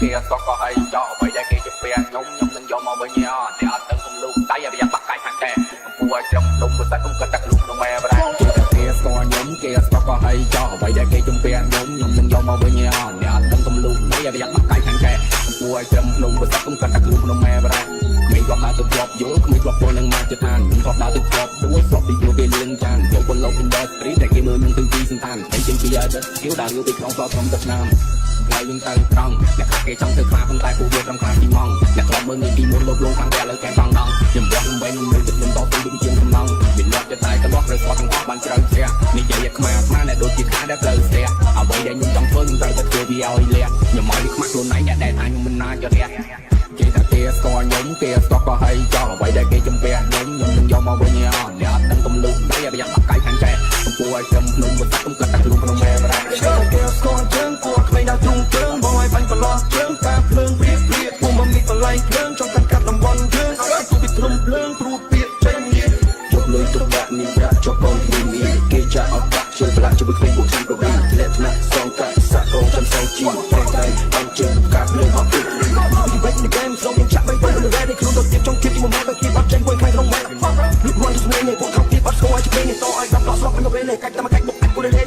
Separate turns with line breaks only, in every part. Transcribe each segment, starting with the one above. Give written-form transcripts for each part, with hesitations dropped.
គេអត់ស្គាល់ក៏ហើយចោះអ្វីដែលគេជំពាក់ខ្ញុំខ្ញុំនឹងយកមកវិញឯអត់អ្នកអត់ដឹងកុំលូកដៃឲ្យប្រយ័ត្នបាក់កាយខាងកែកំពូឲ្យត្រឹមដុំបិសាចកុំកាត់តែខ្លួនក្នុងម៉ែប្រាគេថាគេស្គាល់ខ្ញុំគេអត់ស្គាល់ក៏ហើយចោះអ្វីដែលគេជំពាក់ខ្ញុំខ្ញុំនឹងយកមកវិញឯអត់អ្នកអត់ដឹងកុំលូកដៃឲ្យប្រយ័ត្នបាក់កាយខាងកែកំពូឲ្យត្រឹមភ្នំបិសាចកុំកាត់តែខ្លួនក្នុងម៉ែប្រាក្មេងធ្លាប់ដើរទៅជាប់យល់ក្មេងធ្លាប់ពលនឹងមកជាឋានខ្ញុំធ្លាប់ដើរទៅជាប់ដួលស្លាប់ពីព្រោះគេលៀងចានចូលពលលោក industry តែគេមើលខ្ញុំឃើញទីសន្តានតែជាងពីអត់គេដើរយូរពីក្នុងស្លោត្រឹមទឹកឆ្នាំផ្លូវយើងទៅត្រង់អ្នកខ្លះគេចង់ធ្វើខ្លាប៉ុន្តែពួកវាត្រឹមខ្លាពីម៉ងអ្នកធ្លាប់មើលងាយពីមុនលោបលងខាងតែឥឡូវកែចង់ដងខ្ញុំវាស់ខ្ញុំវិញខ្ញុំនៅចិត្តខ្ញុំតទៅដូចជាកំឡងមានលាត់ចិត្តតែកន្លោះត្រូវស្គាល់ទាំងអស់បានជ្រៅជ្រះនិយាយឲ្យខ្មាស្មាអ្នកដូចជាខ្លាដែលត្រូវស្ទះអ្វីដែលខ្ញុំចង់ធ្វើខ្ញុំត្រូវតែធ្វើវាឲ្យលះខ្ញុំឲ្យវាខ្មាស់ខ្លួនឯងអ្នកដែលថាខ្ញុំមិនណាចរះគេថាគេស្គាល់ខ្ញុំគេស្គាល់ក៏ហើយចោះអ្វីដែលគេជំពាក់ខ្ញុំខ្ញុំនឹងយកមកវិញឯអត់អ្នកអត់ដឹងកុំលូកដៃឲ្យប្រយ័ត្នបាក់កាយខាងកែកំពូឲ្យត្រឹមភ្នំបិសាចកុំកាត់តែខ្លួនក្នុងម៉ែប្រា
គេស្គាល់ជើងពួកក្មេងដើរទ្រុងជើងបងឲ្យបាញ់ប្រឡោះជើងតាភ្លើងព្រៀបព្រៀបពួកមកមានបល័យភ្លើងចង់កាន់កាត់តំបន់យើងឲ្យទូពីភ្នំភ្លើងព្រោះពាក្យចេញងារ
យកលុយទុកដាក់មានប្រាក់ចុះកងគ្មានមានគេចាក់អត់ប្រាក់ជិលប្រឡាក់ជាមួយក្មេងពួកខ្ញុំប្រវីលក្ខណៈសងកាក់សាក់កងចាំសងជីប្រែដៃបាញ់ជើងកាប់លើអត់ទឹក
You break the game សូមខ្ញុំចាក់បីទៅលើនេះខ្លួនទៅទៀតចង់គៀបជាមួយម៉ែបើគៀបអត់ចេញវិញខ្លាំងក្នុងម៉ែលុបមកទៅស្នេហ៍នេះពួកខំទៀតអត់ស្គាល់ឲ្យជានេះតឲ្យដល់ដល់ស្លាប់វិញទៅនេះកាច់តែមកកាច់បុកអាចគូលេលេ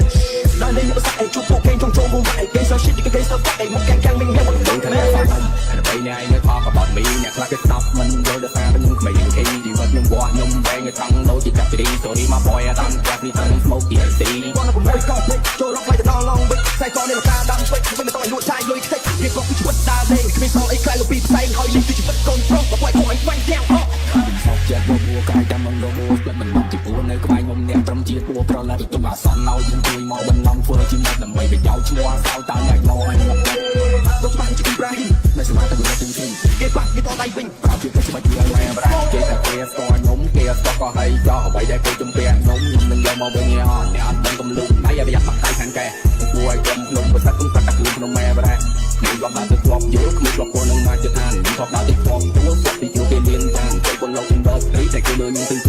ដល់នេះបសាក់ឯជួបពួកគេចង់ចូលមកឯគេ so shit គេ so fuck ឯមកកាំងកាំងមីងមក
ដឹងថាអ្នកខ្វះដើម្បីអ្នកឯងនៅថកបត់មីអ្នកខ្លះគេស្ដាប់មិនយល់ដោយសារខ្ញុំក្មេងគេជីវិតខ្ញុំវាស់ខ្ញុំវែងឲ្យត្រង់ដូចជាកាប់សេរី Sorry my boy អត់តាមផ្ទះនេះតាម smoke THC
បងនៅ6កោពេកចូលរកថ្លៃទៅដល់ឡងវិចខ្សែកនេះមកតាដាំពេកវិញមិនតឲ្យលួចចាយលុយខ្ទេចរៀបរាប់ពីជីវិតដើរលេងគ្មានសល់អីខ្លាយលពីផ្សែងហើយនេះគឺជីវិតកូនប្រុសបើពួកឯងអញបាញ់ទាំងអស់
ខ្ញុំសោកចិត្តបបួកាយតាមមងរបួស្ផ្លិតមិនមកទីពួរនៅក្បែរខ្ញុំអ្នកត្រឹមជាពួរប្រឡាត់ទុំអាសន្នឲ្យខ្ញុំជួយមកបន្លំធ្វើជាមិត្តដើម្បីប្រយោជន៍ឈ្មោះសោតើអ្នកឡអញមក
ដូចច្បាស់ជាអ៊ីប្រាហ៊ីម
នៅស្មារតីរបស់ទីទី
គេបាក់គេតដៃវិញ
ប្រាប់ជាច្បាច់វាម៉ែប្រាគេថាគេស្គាល់ខ្ញុំគេស្គាល់ក៏ហើយចោះអ្វីដែលគេជំពាក់ខ្ញុំខ្ញុំនឹងយកមកវិញឯអត់អ្នកអត់ដឹងកុំលូកដៃឲ្យប្រយ័ត្នបាក់ដៃខាងកែគួរឲ្យក្រុមភ្នំបិសាចកុំកាត់តែខ្លួនក្នុងម៉ែប្រាខ្ញុំធ្លាប់ដើរទៅធ្លាប់យល់គ្មានធ្លាប់ពលនឹងមកជាឋានខ្ញុំធ្លាប់ដើរទៅធ្លាប់ទួលស្លាប់ពីជួគេលៀនចានចូលពលលោក industry តែគេមើលខ្ញុំទៅ